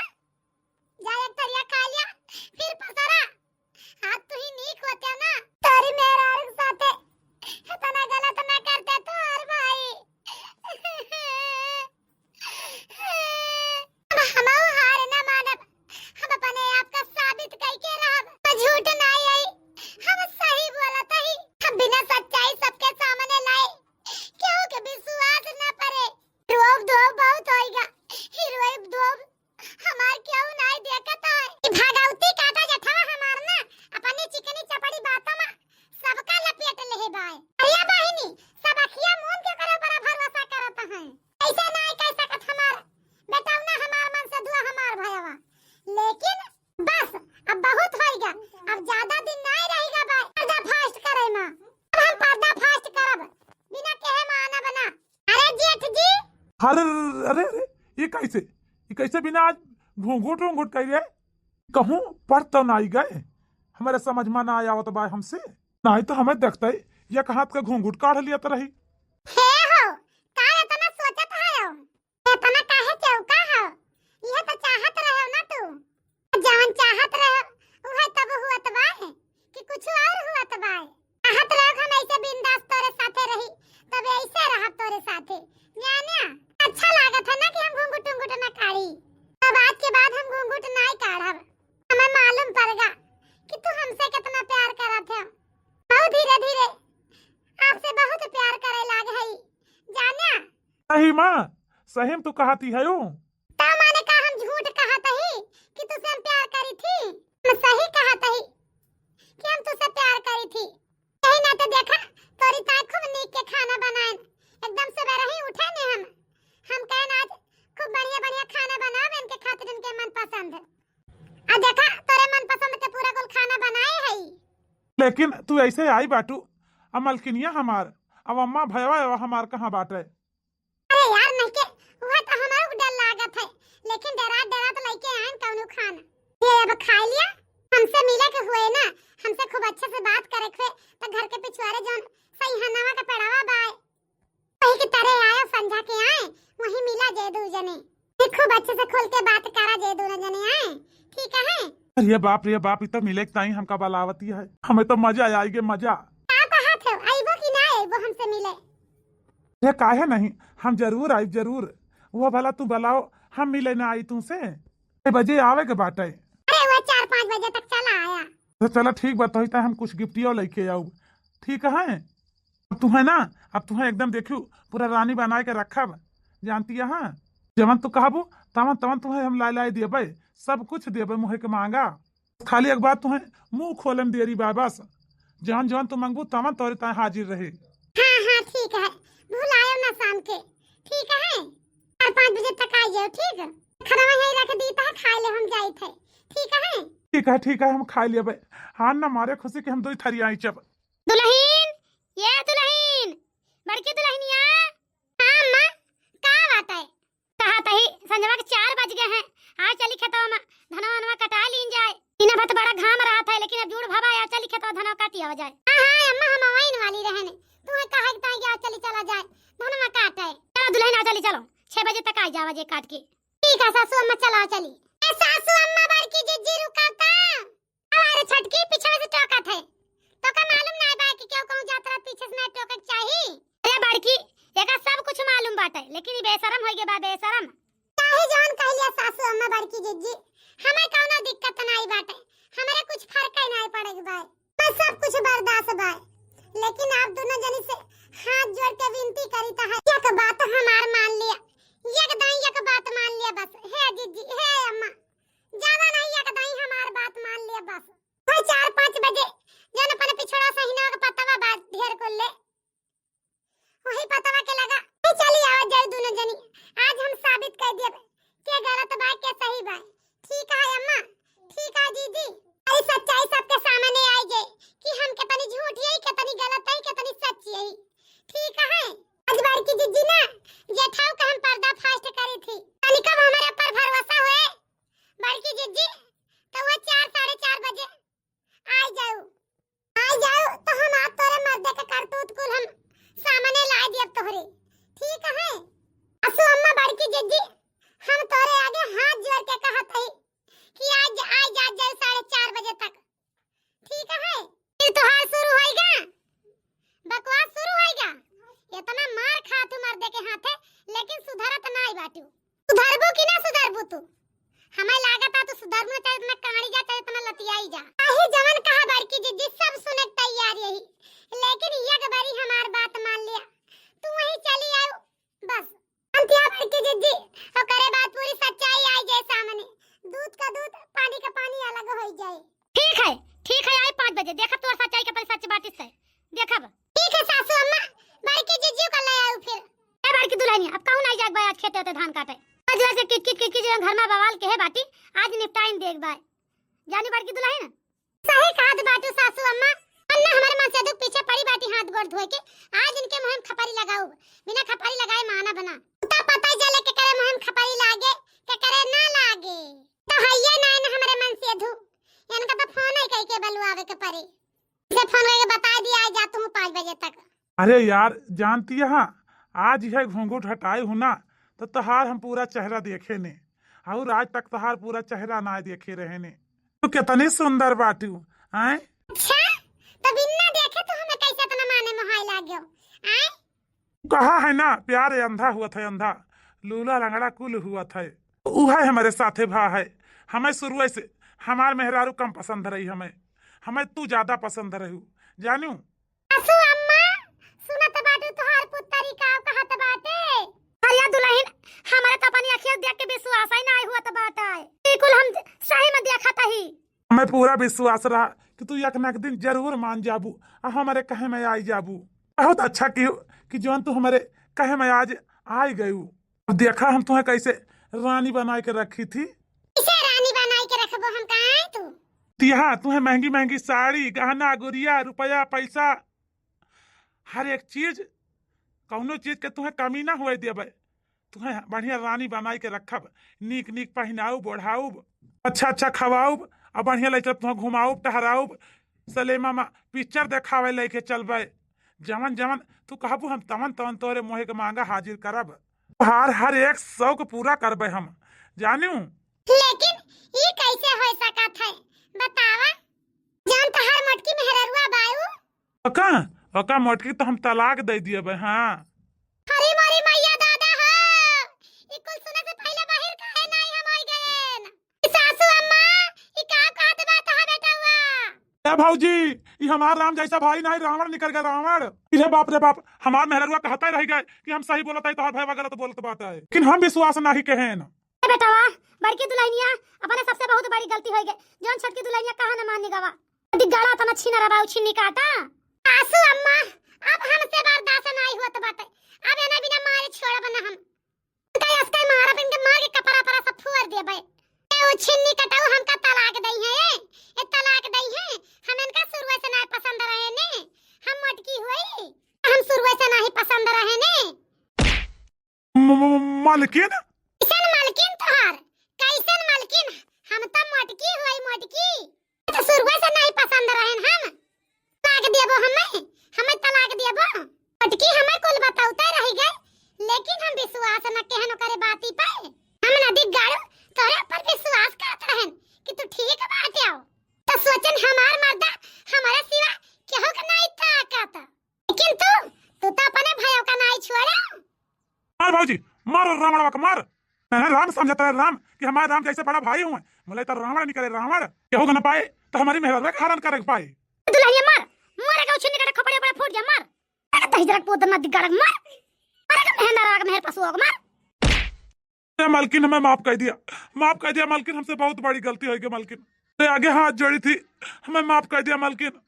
जा एक थरिया खा लिया, फिर पसरा। आज तू ही नीक होते ना, तोरी मेहरारू के साथे इतना गलत ना करते तोर भाई। अब हमहू हार ना मानब, हम अपने आप का साबित कइके रहब। हम झूठ ना आई, हम सही बोलत ही। हम बिना सच्चाई सबके सामने लाई, केहू के विश्वास ना परे। रोब धोब बहुत होइगा, ही रोब धोब हमार केहू नाई देखत है। ई भगौती काटा जठवा हमार ना, अपनी चिकनी चपड़ी बातों मा सबका लपेट लेहे बाय। अरे बहिनी, सब अखिया मूंद के ओकरे ऊपर भरोसा करत हैं। ऐसे नाई कह सकत हमार बेटौना, हमार मन से दुआ हमार भयवा। लेकिन बस, अब बहुत होइगा, अब ज्यादा दिन नाई रहिगा बाय पर्दा फास्ट करे मा। अब हम पर्दा फास्ट करब, बिना कहे मानब ना। अरे जेठ जी। अरे, अरे, अरे, ये कैसे, ये कैसे बिना आज घूंघट घूंघट कह रहे? कहूँ पर तो नाई गए, हमारे समझ मा ना आवत बा हमसे। नाई तो हमें देखते ही एक हाथ का घूंघट काढ़ लियत रही। हे हो, का इतना सोचत है हो? इतना काहे चौका हो? यह तो चाहत रहे ना तू। जवन चाहत रहे, उहे तब हुअत बाय कि कुछ और हुअत बाय। चाहत रहे हम ऐसे बिंदास तोरे साथे रही, तब ऐसे रहब तोरे साथे। जान्या, अच्छा लागत है ना कि हम घूंघट उंघट ना काढ़ी। अब आज के बाद हम घूंघट नाई काढ़ब। हमें मालूम पड़गा कि तू हमसे कितना प्यार करत है। बहुत धीरे धीरे आपसे बहुत प्यार करे लाग हई। जान्या, सही मा, सही में तू कहती है यू। ता माने का हम झूठ कहत ही कि तुसे हम प्यार करी थी? हम सही कहत ही कि हम तुसे प्यार करी थी। यही नाते देखा, तोरी ताई खूब नीक के खाना बनाएन। एकदम सुबह ही उठे ने हम। हम कहन आज खूब बढ़िया बढ़िया खाना बनावे इनके खातिर, इनके मनपसंद। आ देखा, तोरे मनपसंद के पूरा कुल खाना बनाए हई। लेकिन तू ऐसे आई बाटू, अब मलकिनिया हमार, अब अम्मा भयवा हमार कहाँ बाटे? अरे यार, नहीं के, वह तो हमारे को डर लागत है, लेकिन डरात डरात लइके आएन कौनो खाना। ये अब खा लिया, हमसे मिले के हुए ना, हमसे खूब अच्छे से बात करे के हुए, तो घर के पिछुआरे जौन सही हनवा के पेड़वा बाय, वही के तरे आयो, संझा के आए, वही मिला जे दू जने। ये खूब अच्छे से खुल के बात करा जे दोनों जने आए, ठीक है? अरे बाप रे बाप, ई तो मिले के ताई हमका बलावती है, हमें तो मजा आइगे, मजा। का कहत हो, आइबो कि ना आइबो हमसे मिले? ये काहे नहीं, हम जरूर आइब, जरूर। वो भला तू बलाओ, हम मिले ना आई तुमसे। ए बजे आवे के बाटे। अरे वो चार पाँच बजे तक चला आया। तो चला ठीक बा, तोही ताई हम कुछ गिफ्टियो लेके आऊ, ठीक है? अब तुहे ना, अब तुहे एकदम देखियो पूरा रानी बनाए के रखब, जानती है? जवन तू कहबू तवन तवन तुहे हम लाए लाए देबे, सब कुछ देबे मुहे के मांगा। खाली एक बात तुहे मुंह खोले में देरी बा बस, जवन जवन तू मांगबू तवन तोरे ताई हाजिर रहे। हाँ हाँ ठीक है, भुलायो ना शाम के, ठीक है? चार पाँच बजे तक आ जाओ, ठीक है? खाना यहीं रख दी तो खाए ले हम जाइत है, ठीक है? ठीक है, ठीक है, हम खाए लेबे। हाँ ना मारे खुशी के हम दो थरिया आई चब। दुलहिन, ये दुलहिन, बड़की दुलहिनिया। हाँ अम्मा, का बात है? कहा तही संझवा के चार बज गए हैं, आ चली खेतवा में, धनवा वनवा कटा लीन जाए। इन्हें बहुत बड़ा घाम रहत है, लेकिन अब जूड़ भवा आ चली खेतवा धनवा काटी आवा जाए। हाँ हाँ अम्मा, हम आइन वाली रहने, तू है कहा कि ताई के आ चली चला जाए, धनवा काटे। चलो दुलहिन आ चली, चलो छह बजे तक आ जावा जे काट के। ठीक है सासू अम्मा, चला चली। ए सासू अम्मा, बड़की जिज्जी रुका ता। अरे छोटकी पीछे से टोकत है, तो का मालूम ना बा कि केहू कहूँ जात रहत पीछे से ना टोके के चाही? अरे बड़की, एका सब कुछ मालूम बाटे, लेकिन ई बेशरम होइगे बा, बेशरम। चाहे जौन कह लिया सासू अम्मा बड़की जिज्जी, हमें कौनो दिक्कत नाई बाटे, हमरे कुछ फर्क ही नाई पड़े के बा, मैं सब कुछ बर्दाश्त बा, लेकिन आप दोनों जनी से हाथ जोड़ के विनती करी ता है, एक बात हमार मान लिया, एक दाई एक बात मान लिया बस। हे जिज्जी, हे अम्मा, ज्यादा नहीं, एक दाई हमार बात मान लिया बस। भाई चार पाँच बजे जौन अपने पिछड़ा सहिना के पतवा बा ढेर कुल ले, वही पतवा के लगा। ए, चली आवत जाई दुनो जनी, आज हम साबित कर देब के गलत बा, के सही बा। ठीक है अम्मा, ठीक है जीजी। अरे सच्चाई सबके सामने आई गई कि हम कितनी झूठी है, कितनी गलत है, कितनी सच्ची है। ठीक है, आज बड़की जीजी ना जेठाऊ का हम पर्दा फास्ट करी थी। तनिका हमारे ऊपर भरोसा हुए बड़की जीजी, तो वो चार, साढ़े चार बजे आई जाऊ, आई जाऊ, तो हम आज तोरे मर्दे के करतूत कुल हम सामने ला दियब तोहरे। ठीक है? सासू अम्मा, बड़की जिज्जी, हम तोरे आगे हाथ जोड़ के कहत हई कि आज आई जा जाऊ साढ़े चार बजे तक। ठीक है? फिर तोहार शुरू होइगा, बकवास शुरू होइगा। इतना मार खा तू मर्दे के हाथे, लेकिन सुधरत नाई बाटू। सुधरबू कि ना सुधरबू तू? हमें लागत है तू सुधरबू ना, चाहे इतना कांड़ी जा, चाहे इतना लतियाई जा। चाहे जवन कहा बड़की जिज्जी, सब सुने के तैयार यही, लेकिन एक बारी हमार बात मान लिया, तू वहीं चली आऊ बस। अंतिया बड़की जिज्जी, ओकरे बाद पूरी सच्चाई आई जाए सामने, दूध का दूध, पानी का पानी अलग हो जाए। ठीक है, ठीक है, आई पाँच बजे, देखब तोर सच्चाई के पहले सच बात से, देखब। ठीक है सासू अम्मा, बड़की जिज्जी का ले आऊ फिर। ए बड़की दुल्हनिया, अब कहूँ नहीं जाग बा आज खेते होते धान काटे। आज वैसे किच किच किच किच घर में बवाल के है बाटी, आज निपटाइन देख बा। जानी बड़की दुल्हन? सही कहत बाटू सासू अम्मा, अन्ना हमारे मन से दुख पीछे पड़ी बाटी हाथ गोड़ धोए के, आज इनके मुँह में खपरी लगाऊ, बिना खपरी लगाए माना बना। तो पता ही चले के करे मुँह में खपरी लागे, के करे ना लागे। तो हइये ना, ना हमारे मन से धू, इनका तो फोन ही कह के बलुआवे के पड़ी। इसे फोन करके बता दिया, आ जा तू पाँच बजे तक। अरे यार, जानती है, आज यह घूंघट हटाई हूँ ना, तो तोहार हम पूरा चेहरा देखे ने, और आज तक तोहार पूरा चेहरा ना देखे रहे ने। तू कितनी सुंदर बाटू, हैं? अच्छा, तो बिना देखे तू हमें कैसे इतना माने मोहाई लाग गयो, हैं? कहा है ना, प्यार अंधा हुआ था, अंधा, लूला लंगड़ा कुल हुआ था। उहे हमारे साथे भा है। हमें शुरुए से हमार मेहरारू कम पसंद रही, हमें, हमें तू ज्यादा पसंद रहू, जानू। सासू अम्मा, सुनत बाटू तोहार पुतरी का कहत बाटे? अरे दुल्हन, हमारे तो अपनी अखिया देख के विश्वास ही ना हुआ तो बाटे। बिल्कुल हम सही में देखत ही। हमें पूरा विश्वास रहा कि तू एक ना एक दिन जरूर मान जाबू, आ हमारे कहे में आई जाबू। बहुत अच्छा किहू कि जौन तू हमारे कहे में आज आई गयू। अब देखा हम तुहे कैसे रानी बनाए के रखी थी। कैसे रानी बनाए के रखबो हम, कहाँ है तू? तिहा तुहे महंगी महंगी साड़ी, गहना, गुरिया, रुपया, पैसा, हर एक चीज, कौनो चीज के तुहे कमी ना हुए देबे। तुहे बढ़िया रानी बनाई के रखब, नीक नीक पहिनाउब, ओढ़ाउब, अच्छा अच्छा खवाउब, आ बढ़िया ले चलब तुहे घुमाउब, टहराउब, सलेमा मा पिक्चर देखावे लेके चलबे। जवन जवन तू कहबू हम तवन तवन तोरे मोहे के मांगा हाजिर करब। तोहार हर एक शौक पूरा करबे हम, जानू। लेकिन ई कैसे हो सकत है, बतावा? जान तोहार मोटकी मेहररुआ बाऊ, ओका, ओका मोटकी तो हम तलाक दे दिए बे, हाँ। अरे मोरी मैया दादा हो, ई कुल सुने से पहले बाहर काहे नाई हम आई गएन? ई सासू अम्मा, ई का कहत बा तोहार बेटवा? ए भौजी, ई हमार राम जैसा भाई नाई, रावण निकल गया, रावण। अरे बाप रे बाप, हमार मेहररुआ कहते रह गए कि हम सही बोलत है, तोहार भैया गलत बोलत बात है, लेकिन हम विश्वास नहीं कहेन। ए बेटवा, बड़की दुल्हनिया, अपने सबसे बहुत बड़ी गलती हो गई, जौन छोटकी दुल्हनिया कहा न मानी गवा। दिग्गाड़ा तना छीना रहा, छिन्नी काटा। सासू अम्मा, अब हमसे बर्दाश्त नाई होत बाटे। अब एने बिना मारे छोड़ब न हम। कई असकई मारब, इनके मार के कपड़ा परा सब फुअर देबे। ए ओ छिन्नी कटाऊ, हमका तलाक दई है, ए तलाक दई है। हम इनका शुरुए से नाई पसंद रहे ने। हम मोटकी होई, हम शुरुए से नाई पसंद रहे ने। म-, म-, म-, मालकिन? कैसन मालकिन तोहार? कैसन मालकिन? हम तो मोटकी हुई, मोटकी। तो शुरुए से नहीं पसंद रहन हम। तलाक देबो हमें, हमें तलाक देबो। मोटकी हमें कुल बतौते रह गए, लेकिन हम विश्वास न केहन ओकरे बाती पे। हम नदी गाड़ू तोरे ऊपर विश्वास करत रहन कि तू ठीक बाटे हो। तो सोचन हमार मर्दा हमारे सिवा केहू के नहीं ताकत। लेकिन तू, तू तो अपने भाइयों का नाई छोड़े। मार भौजी, मार रावणवा के मार। हैं, राम समझत रहे राम कि हमारे राम जैसे बड़ा भाई हुए, बोले तो रावण निकले रावण। केहू के न पाए तो हमारी मेहरवा के हरण करे के पाए। दुल्हनिया मार, मारे के उछिन निकले खोपड़िया बड़ा फूट गया, मार। अरे तही जरा पोत ना दिगाड़क मार। अरे के मेहनत राग मेहर पशु होग मार। ए मालकिन, हमें माफ कर दिया, माफ कर दिया मालकिन, हमसे बहुत बड़ी गलती हो गई मालकिन। ते आगे हाथ जोड़ी थी, हमें माफ कर दिया मालकिन।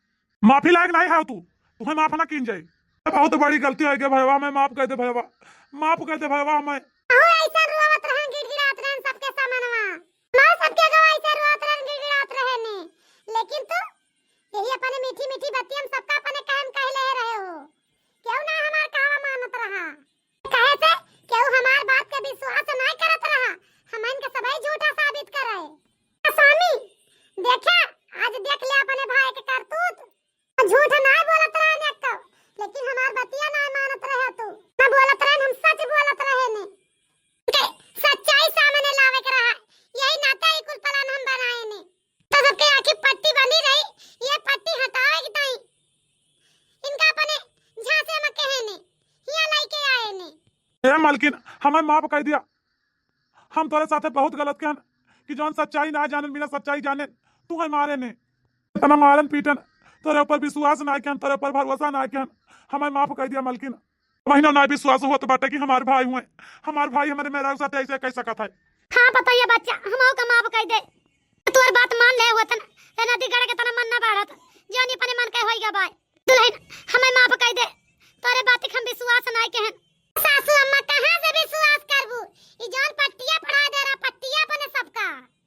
माफी लायक नहीं है तू, तुम्हें माफ ना कीन जाए। बहुत बड़ी गलती होइ गै भैया, हमें माफ कइ दे भैया, माफ कइ दे भैया हमें। अहो ऐसा रोवत रहन, गिड़गिड़ात रहन सबके सामनवा। माँ सबके गवा ऐसे रोवत रहन, गिड़गिड़ात रहे ने। लेकिन तू यही अपने मीठी मीठी बतियन सबका अपने कहन कह ले रहे हो। केहू ना हमार कहवा मानत रहा। कहे से केहू हमार बात के विश्वास नाय करत रहा। हमन के सबई झूठा साबित करे। स्वामी, देखे, आज देख ले अपने भाई के करतूत। झूठ नाय बोलत रहे ने एक्को, लेकिन हमार बतिया नाय मानत रहे तू। ना बोलत रहे, हम सच बोलत रहे ने। के सच्चाई सामने लावे के रहा, यही नाते ई कुल plan हम बनाए ने। तो सबके आँखी पट्टी बनी रही, ये पट्टी हटावे के ताई इनका अपने झांसे में कहे ने, हिया लेके आए ने। ए मालकिन, हमें माफ कइ दिया। हम तोरे साथे बहुत गलत कहन कि जौन सच्चाई ना जानन, बिना सच्चाई जाने तू है मारे ने। इतना मारन पीटन, तोरे ऊपर विश्वास ना कहन, तोरे ऊपर भरोसा ना कहन, हमें माफ कइ दिया मालकिन। महीना ना विश्वास होत बाटे कि हमार भाई हुए, हमार भाई हमारे मेहरारू साथे ऐसे कह सकत है। हाँ बताइए बच्चा, हम का माफ कइ दे। तोर बात मान ले हुआ तन, ते नदी गड़ के तना मन ना बढ़त, जौन अपने मन के होइगा बाय। दुल्हन, हमें माफ कइ दे, तोरे बात के हम विश्वास नाय कहन। सासू अम्मा कहाँ से विश्वास करबू? ई जौन पट्टिया पढ़ा दे रहा, पट्टिया अपने सबका।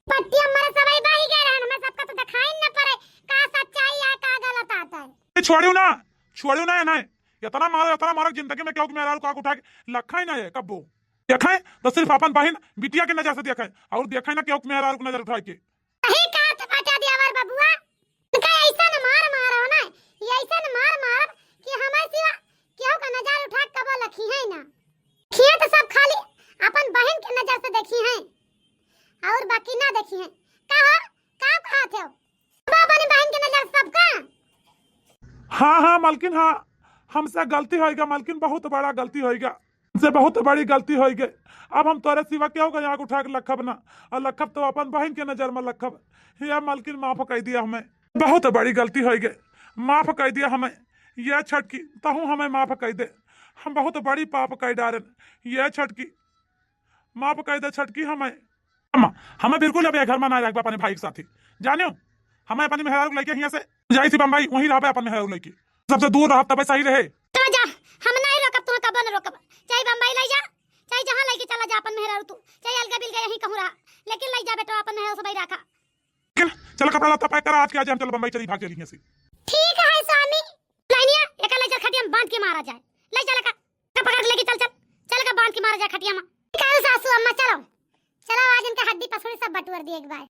पट्टिया मारे सबई बही गए रहन, हमें सबका तो दिखाई न पड़े, का सच्चाई है, का गलत आता है। ए, छोड़ियो ना, छोड़ियो ना, नहीं। इतना मारो, इतना मारो, जिंदगी में केहू के मेहरारू का उठा के लखा ही ना है, कब्बो। देखे तो सिर्फ अपन बहिन बिटिया के नजर से देखे, और देखे ना केहू के मेहरारू के नजर उठा के। सही कहत बाटे देवर बबुआ, इनका ऐसन मार मारो ना, ये ऐसन मार मारब कि हमारे सिवा केहू का नजर उठा के कबो लखी है ना। खिए तो सब खाली अपन बहन के नजर से देखी हैं और बाकी ना देखी हैं। का हो, का कहत हो? कबो अपनी बहन के नजर सबका? हाँ, हाँ, मालकिन, हाँ, हमसे गलती होइगा, मालकिन, बहुत बड़ा गलती होइगा। से बहुत बड़ी गलती होइ गई। अब हम तोरे सिवा केहू का आँख उठा के लखब ना, और लखब तो अपन बहिन के नजर में लखब। हे मालकिन, माफ कइ दिया हमें, बहुत बड़ी गलती होइ गई, माफ कइ दिया हमें। ये छटकी, तहूँ हमें माफ कइ दे, हम बहुत बड़ी पाप कइ डारेन। ये छटकी, माफ कइ दे छटकी हमें। अम्मा, हमें बिल्कुल अब ये घर में ना रहबा अपने भाई के साथी, जानियो। हमें अपनी मेहरारू लइके हियाँ से जाई थी बम्बई, वहीं रहबे अपन मेहरारू लइके। सबसे दूर रहब तबे सही रहे। चला जा, हम नहीं रोकब, तुहे कबो न रोकब। चाहे बम्बई लइ जा, चाहे जहाँ लइके चला जा अपन मेहरारू तू, चाहे अलगे बिलगे यहीं कहूँ रहा, लेकिन लइ जा बेटा अपन मेहरारू सबई रखा। लेकिन चल कपड़ा लत्ता pack करा, आज के आज हम चल बम्बई चली, भाग चली हियाँ से। ठीक है स्वामी। लाइनिया, एका लइ जा खटिया में बांध के मारा जाए। लइ जा लका, का पकड़ के लेके चल, चल। चल का बांध के मारा जाए खटिया में। चल सासू अम्मा चलो, चलो आज इनका हड्डी पसुड़ी सब बटुर दिए एक बार।